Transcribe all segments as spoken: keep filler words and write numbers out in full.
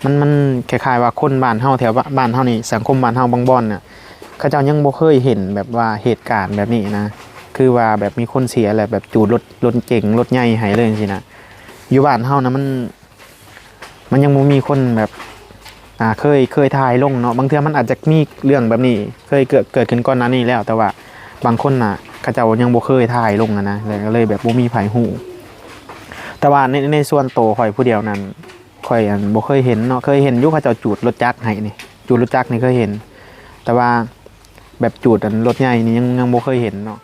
มัน มันคล้ายๆว่าคนบ้านเฮาแถวบ้าน บ้านเฮานี่ สังคมบ้านเฮาบางบ่อนน่ะ เขาเจ้ายังบ่เคยเห็นแบบว่าเหตุการณ์แบบนี้นะ คือว่าแบบมีคนเสียแล้วแบบจูดรถ รถเก๋ง รถใหญ่ให้เลยจังซี้นะ อยู่บ้านเฮานะมัน มันยังบ่มีคนแบบ อ่า เคย เคยถ่ายลงเนาะ บางเทื่อมันอาจจะมีเรื่องแบบนี้ เคยเกิด เกิดขึ้นก่อนหน้านี้แล้ว แต่ว่าบางคนน่ะ เขาเจ้ายังบ่เคยถ่ายลงอะนะ แล้วก็เลยแบบบ่มีไผฮู้ แต่ว่าใน ในส่วนโตข้อยผู้เดียวนั้น ข้อยอันบ่เคยเห็นเนาะ เคยเห็นอยู่เขาเจ้าจูดรถจักรให้นี่ จูดรถจักรนี่เคยเห็น แต่ว่าแบบจูดอันรถใหญ่นี่ยัง ยังบ่เคยเห็นเนาะ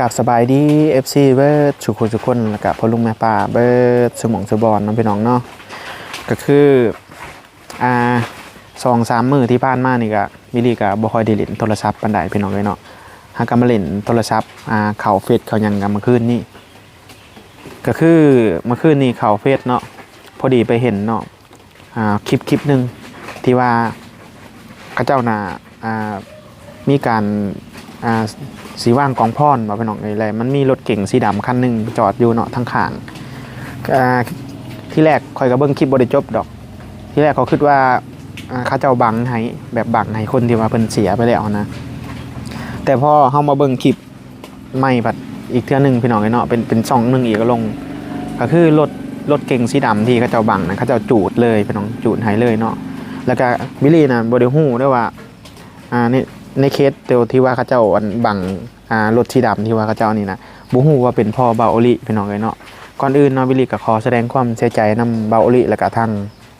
กราบสบายดี เอฟซี เบิดสุขุสุคน แล้วก็พ่อลุงแม่ป้าเบิดสุหม่องสุบอนเนาะพี่น้องเนาะ ก็คือ อ่า สองสามมื้อที่ผ่านมานี่ก็ บิลลี่ก็บ่ค่อยได้เล่นโทรศัพท์ปานใดพี่น้องเอ้ยเนาะ หากก็มาเล่นโทรศัพท์ อ่า เข้าเฟซเข้าหยังก็เมื่อคืนนี้ ก็คือเมื่อคืนนี้เข้าเฟซเนาะ พอดีไปเห็นเนาะ อ่า คลิปคลิปหนึ่งที่ว่าเขาเจ้าน่ะ อ่า มีการ อ่า สิวางกองพรบ่พี่น้องเอ้ย แล้วมันมีรถเก๋งสีดำคันหนึ่งจอดอยู่เนาะทางข้าง อ่า ทีแรกข้อยก็เบิ่งคลิปบ่ได้จบดอก ทีแรกข้อยคิดว่า อ่า เขาเจ้าบังให้ แบบบังให้คนที่ว่าเพิ่นเสียไปแล้วนะ แต่พอเฮามาเบิ่งคลิป ใหม่บัดอีกเทื่อหนึ่งพี่น้องเอ้ยเนาะ เป็น เป็นช่องหนึ่งอีกก็ลง ก็คือรถ รถเก๋งสีดำที่เขาเจ้าบังนะ เขาเจ้าจูดเลยพี่น้อง จูดให้เลยเนาะ แล้วก็บิลลี่นะบ่ได้ฮู้ด้วยว่า อ่า ใน ในเคสเดียวที่ว่าเขาเจ้าอันบัง อ่า รถสีดำที่ว่าเขาเจ้านี่นะ บ่ฮู้ว่าเป็นพ่อบ่าวโอลิพี่น้องเอ้ยเนาะ ก่อนอื่นเนาะ บิลลี่ก็ขอแสดงความเสียใจนำบ่าวโอลิ แล้วก็ทาง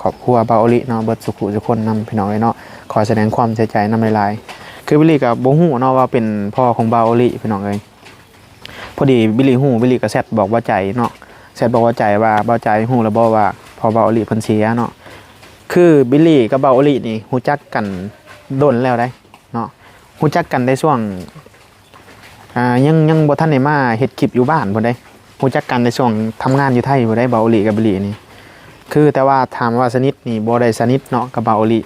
ครอบครัวบ่าวโอลิเนาะ เบิดสุขุสุคนนำพี่น้องเอ้ยเนาะ ขอแสดงความเสียใจนำหลายๆ คือบิลลี่ก็บ่ฮู้เนาะว่าเป็นพ่อของบ่าวโอลิพี่น้องเอ้ย พอดีบิลลี่ฮู้ บิลลี่ก็แชทบอกบ่าวใจเนาะ แชทบอกบ่าวใจว่า บ่าวใจฮู้แล้วบ่ว่าพ่อบ่าวโอลิเพิ่นเสียเนาะ คือบิลลี่กับบ่าวโอลินี่ฮู้จักกันโดนแล้วเด้เนาะ ฮู้จักกันในช่วง อ่า ยัง ยังบ่ทันได้มาเฮ็ดคลิปอยู่บ้านพุ้นเด้ ฮู้จักกันในช่วงทำงานอยู่ไทยพุ้นเด้ บ่าวโอลิกับบิลลี่นี่ คือแต่ว่าถามว่าสนิทนี่บ่ได้สนิทเนาะกับบ่าวโอลิ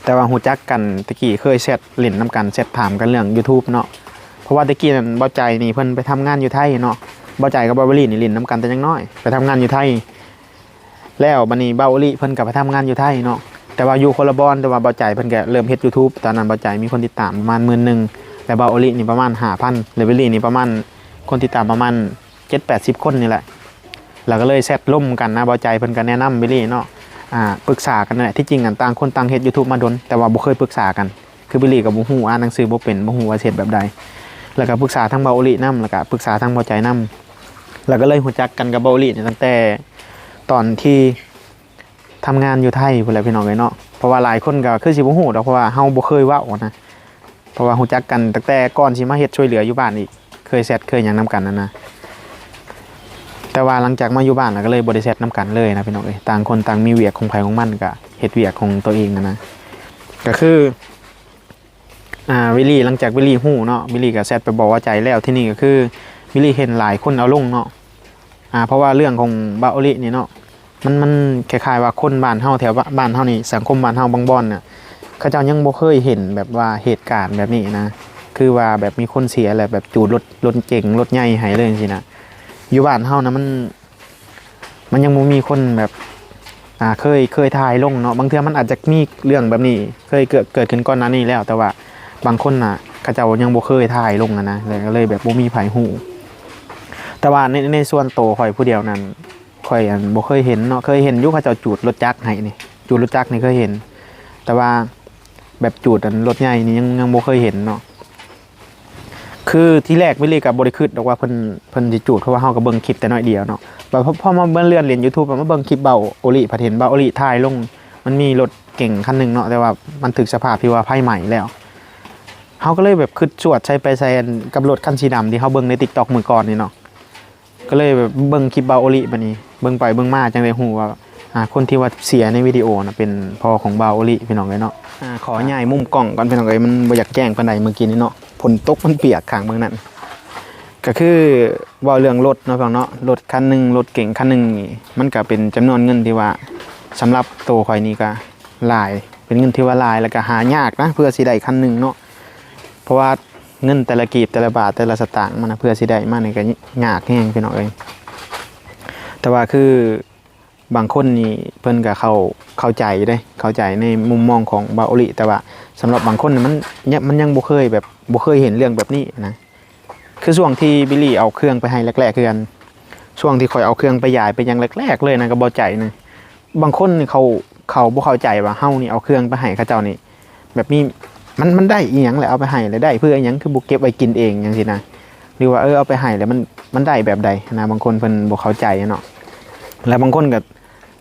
แต่ว่าฮู้จักกันแต่กี้เคยแชทเล่นนำกัน แชทถามกันเรื่องยูทูบเนาะ เพราะว่าแต่กี้นั้นบ่าวใจนี่เพิ่นไปทำงานอยู่ไทยเนาะ บ่าวใจกับบ่าวโอลินี่เล่นนำกันแต่ยังน้อย ไปทำงานอยู่ไทย แล้วบัดนี้บ่าวโอลิเพิ่นก็ไปทำงานอยู่ไทยเนาะ แต่ว่าอยู่คนละบ่อน แต่ว่าบ่าวใจเพิ่นก็เริ่มเฮ็ดยูทูบ ตอนนั้นบ่าวใจมีคนติดตามประมาณหมื่นหนึ่ง แล้วบ่าวโอลินี่ประมาณห้าพัน แล้วบิลลี่นี่ประมาณ คนติดตามประมาณเจ็ดแปดสิบคนนี่แหละ แล้วก็เลยแชทลมกันนะ บ่าวใจเพิ่นก็แนะนำบิลลี่เนาะ อ่า ปรึกษากันนั่นแหละ ที่จริงอะต่างคนต่างเฮ็ดยูทูบมาโดน แต่ว่าบ่เคยปรึกษากัน คือบิลลี่ก็บ่ฮู้อ่านหนังสือบ่เป็น บ่ฮู้ว่าสิเฮ็ดแบบใด แล้วก็ปรึกษาทางบ่าวโอลินำ แล้วก็ปรึกษาทางบ่าวใจนำ แล้วก็เลยฮู้จักกันกับบ่าวโอลินี่ตั้งแต่ตอนที่ทำงานอยู่ไทยพู้นแหละพี่น้องเอ้ยเนาะ เพราะว่าหลายคนก็คือสิบ่ฮู้ดอก เพราะว่าเฮาบ่เคยเว้านะ เพราะว่าฮู้จักกันตั้งแต่ก่อนสิมาเฮ็ดช่วยเหลืออยู่บ้านอีก เคยแชทเคยหยังนำกันนั่นนะ แต่ว่าหลังจากมาอยู่บ้านแล้วก็เลยบ่ได้แชทนำกันเลยนะพี่น้องเอ้ย ต่างคนต่างมีเวียกของไผของมัน ก็เฮ็ดเวียกของตัวเองนั่นนะ ก็คือ อ่า บิลลี่ หลังจากบิลลี่ฮู้เนาะ บิลลี่ก็แชทไปบอกบ่าวใจแล้ว ทีนี้ก็คือบิลลี่เห็นหลายคนเอาลงเนาะ อ่า เพราะว่าเรื่องของบ่าวโอลินี่เนาะ มัน มันคล้ายๆว่าคนบ้านเฮาแถวบ้าน บ้านเฮานี่ สังคมบ้านเฮาบางบ่อนน่ะ เขาเจ้ายังบ่เคยเห็นแบบว่าเหตุการณ์แบบนี้นะ คือว่าแบบมีคนเสียแล้วแบบจูดรถ รถเก๋ง รถใหญ่ให้เลยจังซี้นะ อยู่บ้านเฮานะมัน มันยังบ่มีคนแบบ อ่า เคย เคยถ่ายลงเนาะ บางเทื่อมันอาจจะมีเรื่องแบบนี้ เคยเกิด เกิดขึ้นก่อนหน้านี้แล้ว แต่ว่าบางคนน่ะ เขาเจ้ายังบ่เคยถ่ายลงอะนะ แล้วก็เลยแบบบ่มีไผฮู้ แต่ว่าใน ในส่วนโตข้อยผู้เดียวนั้น ข้อยอันบ่เคยเห็นเนาะ เคยเห็นอยู่เขาเจ้าจูดรถจักรให้นี่ จูดรถจักรนี่เคยเห็น แต่ว่าแบบจูดอันรถใหญ่นี่ยัง ยังบ่เคยเห็นเนาะ คือทีแรกบิลลี่ก็บ่ได้คิดดอกว่าเพิ่น เพิ่นสิจูด เพราะว่าเฮาก็เบิ่งคลิปแต่น้อยเดียวเนาะ บัดพอ พอมาเบิ่ง เลื่อนเล่นยูทูบ มาเบิ่งคลิปบ่าวโอลิ ผัดเห็นบ่าวโอลิถ่ายลง มันมีรถเก๋งคันหนึ่งเนาะ แต่ว่ามันถึกสภาพที่ว่าไฟไหม้แล้ว เฮาก็เลยแบบคิดสวดใส่ไปใส่อันกับรถคันสีดำที่เฮาเบิ่งใน TikTok มื้อก่อนนี่เนาะ ก็เลยแบบเบิ่งคลิปบ่าวโอลิบัดนี้ เบิ่งไปเบิ่งมาจั่งได้ฮู้ว่า อ่า คนที่ว่าเสียในวิดีโอน่ะเป็นพ่อของบ่าวโอลิพี่น้องเอ้ยเนาะ อ่า ขอย้ายมุมกล้องก่อนพี่น้องเอ้ย มันบ่อยากแจ้งปานใดเมื่อกี้นี้เนาะ ฝนตกมันเปียกข้างเบิ่งนั่น ก็คือเว้าเรื่องรถเนาะพี่น้องเนาะ รถคันหนึ่ง รถเก๋งคันหนึ่งนี่ มันก็เป็นจำนวนเงินที่ว่า สำหรับตัวข้อยนี่ก็หลาย เป็นเงินที่ว่าหลาย แล้วก็หายากนะ เพื่อสิได้คันหนึ่งเนาะ เพราะว่าเงินแต่ละกีบ แต่ละบาท แต่ละสตางค์มันนะ เพื่อสิได้มานี่ก็ยากแฮงพี่น้องเอ้ย แต่ว่าคือ บางคนนี่เพิ่นก็เข้า เข้าใจเด้ เข้าใจในมุมมองของบ่าวโอลิ แต่ว่าสำหรับบางคนนี่มันยัง มันยังบ่เคยแบบ บ่เคยเห็นเรื่องแบบนี้นะ คือช่วงที่บิลลี่เอาเครื่องไปให้แรกๆ คือกัน ช่วงที่ข้อยเอาเครื่องไปย้ายไปหยังแรกๆ เลยนะ กับบ่าวใจนะ บางคนนี่เขา เขาบ่เข้าใจว่าเฮานี่เอาเครื่องไปให้เขาเจ้านี่ แบบนี้ มัน มันได้อีหยังแหละ เอาไปให้แล้วได้เพื่ออีหยัง คือบ่เก็บไว้กินเองจังซี้นะ หรือว่า เออ เอาไปให้แล้วมัน มันได้แบบใดนะ บางคนเพิ่นบ่เข้าใจเนาะ แล้วบางคนก็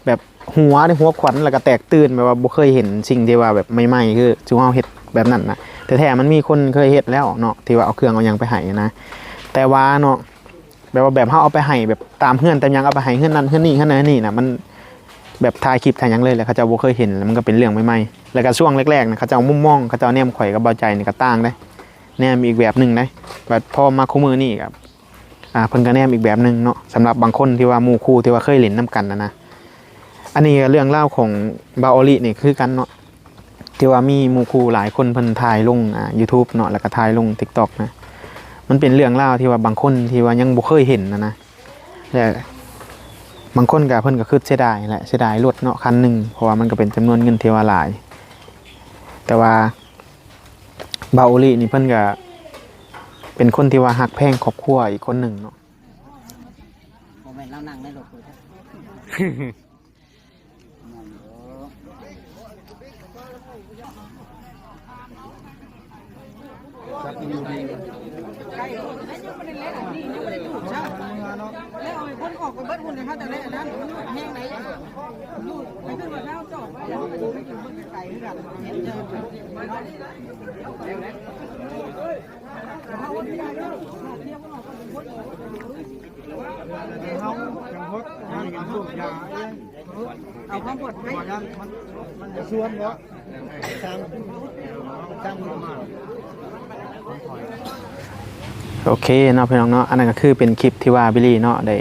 แบบหัว หัวขวัญ แล้วก็แตกตื่น แบบว่าบ่เคยเห็นสิ่งที่ว่าแบบใหม่ๆ คือซุมเฮาเฮ็ดแบบนั้นนะ แต่แท้มันมีคนเคยเฮ็ดแล้วเนาะ ที่ว่าเอาเครื่องเอาหยังไปให้นะ แต่ว่าเนาะ แบบว่าแบบเฮาเอาไปให้แบบตามเฮือนตามหยัง เอาไปให้เฮือนนั่นเฮือนนี่ เฮือนนั่นเฮือนนี่นะ มันแบบถ่ายคลิปถ่ายหยังเลย แล้วเขาเจ้าบ่เคยเห็น แล้วมันก็เป็นเรื่องใหม่ๆ แล้วก็ช่วงแรกๆ นะ เขาเจ้ามุมมอง เขาเจ้าแนมข้อยกับบ่าวใจนี่ก็ต่างเด้ แนมอีกแบบหนึ่งเด้ บัดพอมาคู่มื้อนี้ก็ อ่า เพิ่นก็แนมอีกแบบหนึ่งเนาะ สำหรับบางคนที่ว่าหมู่คู่ที่ว่าเคยเล่นนำกันนะนะ อันนี้ก็เรื่องราวของบ่าวโอลินี่คือกันเนาะ ที่ว่ามีหมู่คู่หลายคนเพิ่นถ่ายลง อ่า YouTube เนาะ แล้วก็ถ่ายลง TikTok นะ มันเป็นเรื่องราวที่ว่าบางคนที่ว่ายังบ่เคยเห็นนะนะ และบางคนก็เพิ่นก็คิดเสียดายแหละ เสียดายรถเนาะ คันหนึ่ง เพราะว่ามันก็เป็นจำนวนเงินที่ว่าหลาย แต่ว่าบ่าวโอลินี่เพิ่นก็เป็นคนที่ว่าฮักแพงครอบครัวอีกคนหนึ่งเนาะ บ่แม่นลาวนั่งในรถกูเด้อ แล้วเอาไอ้คนออกไปเบิดหุ่นให้เขาแต่ละอันนั้น มันแห้งไหน ลูกไปขึ้นมาเท้าจอดไว้แล้วมันอยู่เมืองไกลๆ คือกัน เอาความปลอดภัย โอเคเนาะพี่น้องเนาะ อันนั้นก็คือเป็นคลิปที่ว่าบิลลี่เนาะ ได้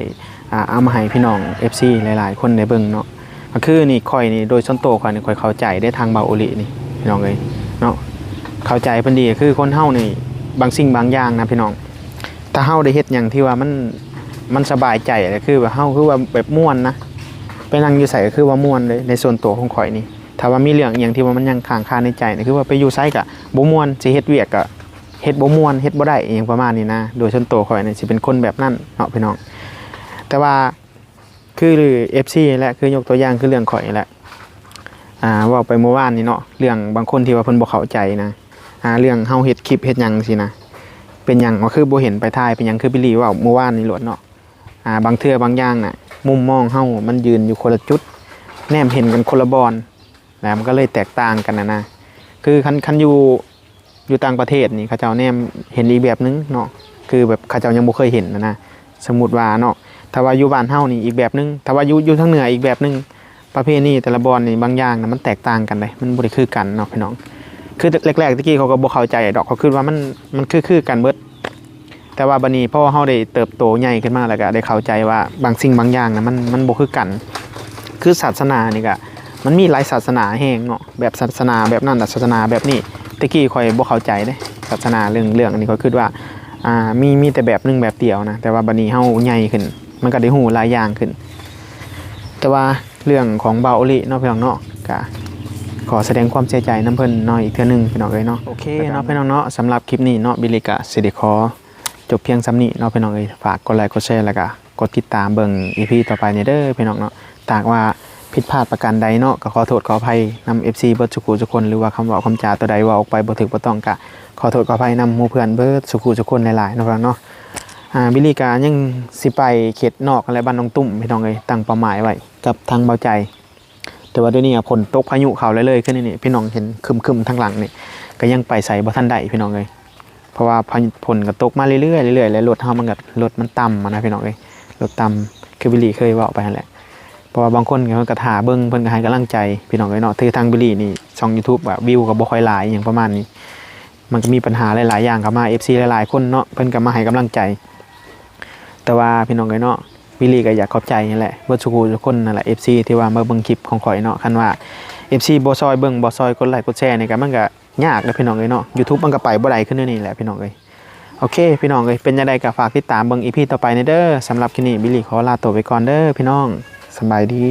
อ่า เอามาให้พี่น้อง เอฟซี หลายๆ คนได้เบิ่งเนาะ ก็คือนี่ข้อยนี่ โดยส่วนตัวข้อยนี่ ข้อยเข้าใจได้ทางบ่าวโอลินี่ พี่น้องเอ้ยเนาะ เข้าใจเพิ่นดี คือคนเฮานี่ บางสิ่งบางอย่างนะพี่น้อง ถ้าเฮาได้เฮ็ดหยังที่ว่ามัน มันสบายใจ ก็คือว่าเฮาคือว่าแบบม่วนนะ ไปนั่งอยู่ไสก็คือว่าม่วนเลย ในส่วนตัวของข้อยนี่ ถ้าว่ามีเรื่องอิหยังที่ว่ามันยังค้างคาในใจนี่ คือว่าไปอยู่ไสก็บ่ม่วน สิเฮ็ดเวียกก็เฮ็ดบ่ม่วน เฮ็ดบ่ได้อิหยังประมาณนี้นะ โดยส่วนตัวข้อยนี่สิเป็นคนแบบนั้นเนาะพี่น้อง แต่ว่า คือ เอฟซี แหละ คือยกตัวอย่างคือเรื่องข้อยนี่แหละ อ่า เว้าไปเมื่อวานนี้เนาะ เรื่องบางคนที่ว่าเพิ่นบ่เข้าใจนะ อ่า เรื่องเฮาเฮ็ดคลิปเฮ็ดหยังซี้นะ เป็นหยังว่าคือบ่เห็นไปถ่าย เป็นหยังคือบิลลี่เว้าเมื่อวานนี้โลดเนาะ อ่า บางเทื่อบางอย่างน่ะ มุมมองเฮามันยืนอยู่คนละจุด แนมเห็นกันคนละบ่อน นะ มันก็เลยแตกต่างกันนะนะ คือคัน คันอยู่ อยู่ต่างประเทศนี่เขาเจ้าแนมเห็นอีกแบบหนึ่งเนาะ คือแบบเขาเจ้ายังบ่เคยเห็นนะนะ สมมุติว่าเนาะ ถ้าว่าอยู่บ้านเฮานี่อีกแบบหนึ่ง ถ้าว่าอยู่ อยู่ทางเหนืออีกแบบหนึ่ง ประเพณีแต่ละบ่อนนี่บางอย่างน่ะมันแตกต่างกันเด้ มันบ่ได้คือกันเนาะพี่น้อง คือแรกๆ ตะกี้เขาก็บ่เข้าใจดอก เขาคิดว่ามัน มันคือ คือกันเบิด แต่ว่าบัดนี้พอเฮาได้เติบโตใหญ่ขึ้นมาแล้วก็ได้เข้าใจว่าบางสิ่งบางอย่างน่ะมัน มันบ่คือกัน คือศาสนานี่ก็มันมีหลายศาสนาแฮงเนาะ แบบศาสนาแบบนั้นน่ะ ศาสนาแบบนี้ แต่กี้ข้อยบ่เข้าใจเด้ ศาสนาเรื่อง เรื่องอันนี้ข้อยคิดว่า อ่า มี มีแต่แบบหนึ่งแบบเดียวนะ แต่ว่าบัดนี้เฮาใหญ่ขึ้น มันก็ได้ฮู้หลายอย่างขึ้น แต่ว่าเรื่องของบ่าวโอลิเนาะพี่น้องเนาะ ก็ขอแสดงความเสียใจนำเพิ่นเนาะอีกเทื่อหนึ่งพี่น้องเอ้ยเนาะ โอเคเนาะพี่น้องเนาะ สำหรับคลิปนี้เนาะ บิลลี่ก็สิได้ขอ จบเพียงส่ำนี้เนาะพี่น้องเอ้ย ฝากกดไลค์กดแชร์แล้วก็กดติดตามเบิ่ง อีพี ต่อไปนี่เด้อพี่น้องเนาะ ถ้าหากว่าผิดพลาดประการใดเนาะ ก็ขอโทษขออภัยนำ เอฟซี เบิดสุขุสุคน หรือว่าคำเว้าคำจาตัวใดเว้าออกไปบ่ถูกบ่ต้องก็ขอโทษขออภัยนำหมู่เพื่อนเบิดสุขุสุคนหลายๆ เนาะพี่น้องเนาะ อ่า บิลลี่ก็ยังสิไปเขตนอกและบ้านน้องตุ้มพี่น้องเอ้ย ตั้งเป้าหมายไว้กับทางบ่าวใจ แต่ว่าเดี๋ยวนี้อะฝนตกพายุเข้าเรื่อยๆ ขึ้นนี่ พี่น้องเห็นครึมๆ ทางหลังนี่ ก็ยังไปไสบ่ทันได้พี่น้องเอ้ย เพราะว่าพายุฝนก็ตกมาเรื่อยๆ เรื่อยๆ แล้วรถเฮามันก็ รถมันต่ำอะนะพี่น้องเอ้ย รถต่ำ คือบิลลี่เคยเว้าไปหั่นแหละ เพราะว่าบางคนเพิ่นก็ท่าเบิ่ง เพิ่นก็ให้กำลังใจพี่น้องเอ้ยเนาะ คือทางบิลลี่นี่ช่องยูทูบอะวิวก็บ่ค่อยหลายอิหยังประมาณนี้ มันก็มีปัญหาหลายๆ อย่างเข้ามา เอฟซี หลายๆ คนเนาะ เพิ่นก็มาให้กำลังใจ แต่ว่าพี่น้องเอ้ยเนาะ บิลลี่ก็อยากขอบใจนั่นแหละ เบิดสุขุทุกคนนั่นแหละ เอฟซี ที่ว่ามาเบิ่งคลิปของข่อยเนาะ คันว่า เอฟซี บ่ซอยเบิ่ง บ่ซอยกดไลค์กดแชร์นี่ก็มันก็ยากเด้อพี่น้องเอ้ยเนาะ YouTube มันก็ไปบ่ได้คือแนวนี้แหละพี่น้องเอ้ย โอเค พี่น้องเอ้ย เป็นจั่งใดก็ฝากติดตามเบิ่ง อีพี ต่อไปแหน่เด้อ สำหรับคลิปนี้ บิลลี่ขอลาตัวไปก่อนเด้อพี่น้อง สำบายดี